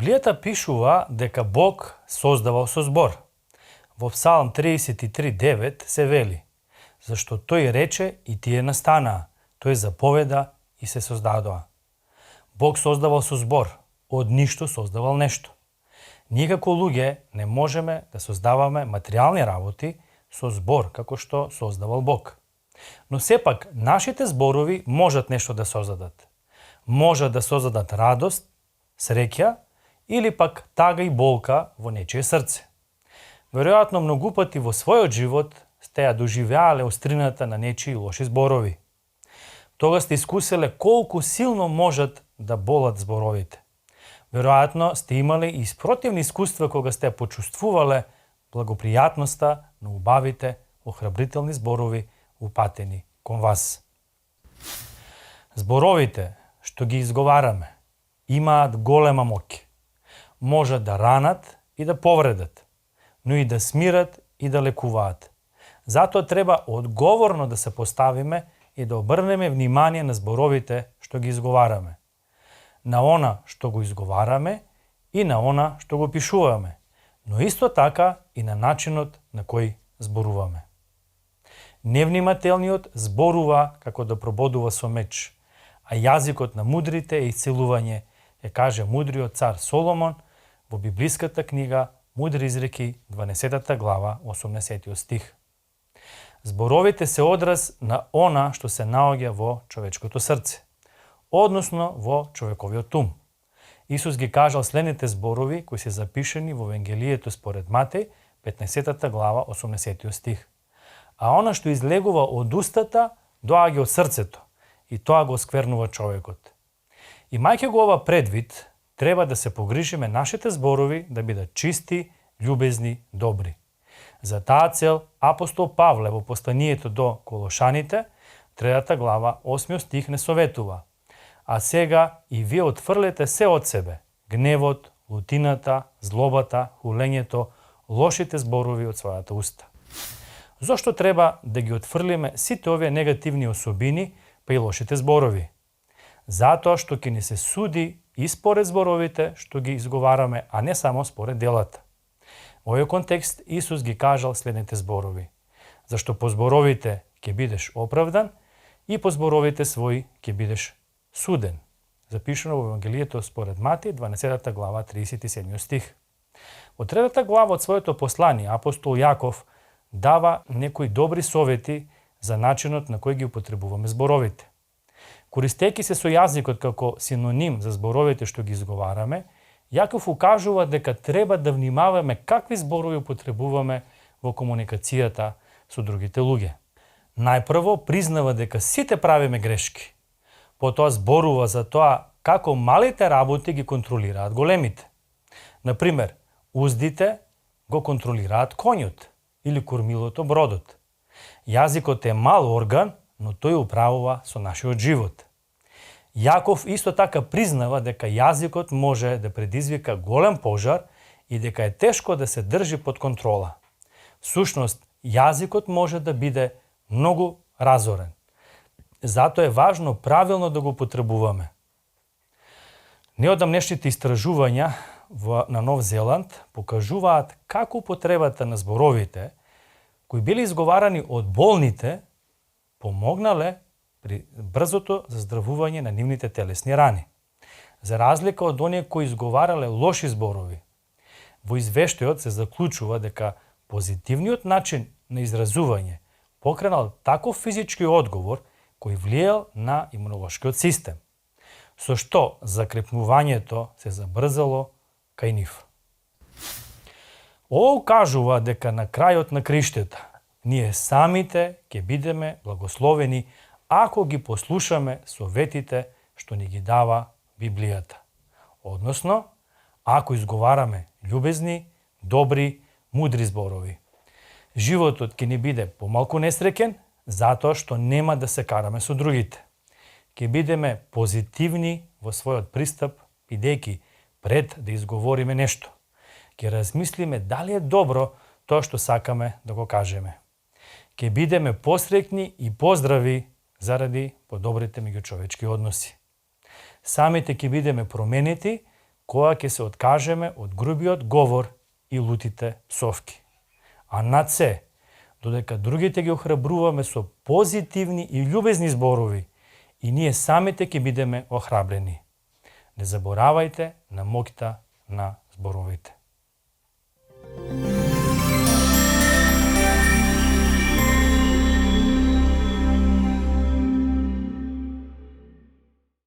Библијата пишува дека Бог создавал со збор. Во Псалм 33:9 се вели: зашто тој рече и тие настанаа, тој заповеда и се создадоа. Бог создавал со збор, од ништо создавал нешто. Ние како луѓе не можеме да создаваме материјални работи со збор како што создавал Бог. Но сепак нашите зборови можат нешто да создадат. Можат да создадат радост, среќа или пак тага и болка во нечие срце. Веројатно многу пати во својот живот сте ја доживеале острината на нечии лоши зборови. Тога сте искуселе колку силно можат да болат зборовите. Веројатно сте имале и спротивни искуства кога сте почувствувале благопријатноста на убавите, охрабрителни зборови упатени кон вас. Зборовите што ги изговараме имаат голема моќ. Можат да ранат и да повредат, но и да смират и да лекуваат. Затоа треба одговорно да се поставиме и да обрнеме внимание на зборовите што ги изговараме. На она што го изговараме и на она што го пишуваме, но исто така и на начинот на кој зборуваме. Невнимателниот зборува како да прободува со меч, а јазикот на мудрите е исцелување, ја каже мудриот цар Соломон во библиската книга Мудри изреки, 12 глава, 80 стих. Зборовите се одраз на она што се наоѓа во човечкото срце, односно во човековиот ум. Исус ги кажал следните зборови кои се запишени во Евангелието според Матеј, 15 глава, 80 стих. А она што излегува од устата, доаѓа од срцето, и тоа го осквернува човекот. Имајќи го ова предвид, треба да се погрижиме нашите зборови да бидат чисти, љубезни, добри. За таа цел апостол Павле во посланието до Колошаните, 3 глава, 8 стих не советува: а сега и вие отфрлете се од себе, гневот, лутината, злобата, хулењето, лошите зборови од својата уста. Зошто треба да ги отфрлиме сите овие негативни особини, па и лошите зборови? Затоа што ќе ни се суди и според зборовите што ги изговараме, а не само според делата. Во овој контекст Исус ги кажал следните зборови: зашто по зборовите ќе бидеш оправдан и по зборовите своји ќе бидеш суден. Запишено во Евангелието според Матеј, 12 глава, 37 стих. Во 3 глава од своето послание апостол Јаков дава некои добри совети за начинот на кој ги употребуваме зборовите. Користејќи се со јазикот како синоним за зборовите што ги изговараме, Јаков укажува дека треба да внимаваме какви зборови употребуваме во комуникацијата со другите луѓе. Најпрво признава дека сите правиме грешки. Потоа зборува за тоа како малите работи ги контролираат големите. Например, уздите го контролираат коњот или кормилото бродот. Јазикот е мал орган, но тој управува со нашиот живот. Јаков исто така признава дека јазикот може да предизвика голем пожар и дека е тешко да се држи под контрола. Всушност, јазикот може да биде многу разорен. Затоа е важно правилно да го употребуваме. Неодамнешните истражувања на Нов Зеланд покажуваат како употребата на зборовите, кои били изговарани од болните, помогнале при брзото заздравување на нивните телесни рани. За разлика од оние кои изговарале лоши зборови, во извештајот се заклучува дека позитивниот начин на изразување покренал таков физички одговор кој влијал на имунолошкиот систем, со што закрепнувањето се забрзало кај нив. Ово кажува дека на крајот на криштето ние самите ќе бидеме благословени ако ги послушаме советите што ни ги дава Библијата. Односно, ако изговараме љубезни, добри, мудри зборови. Животот ќе ни биде помалку несреќен, затоа што нема да се караме со другите. Ќе бидеме позитивни во својот пристап, бидејќи пред да изговориме нешто, ќе размислиме дали е добро тоа што сакаме да го кажеме. Ќе бидеме посреќни и поздрави заради подобрите меѓучовечки односи. Самите ќе бидеме променети кога ќе се откажеме од грубиот говор и лутите совки. А над се, додека другите ги охрабруваме со позитивни и љубезни зборови, и ние самите ќе бидеме охрабрени. Не заборавајте на моќта на зборовите.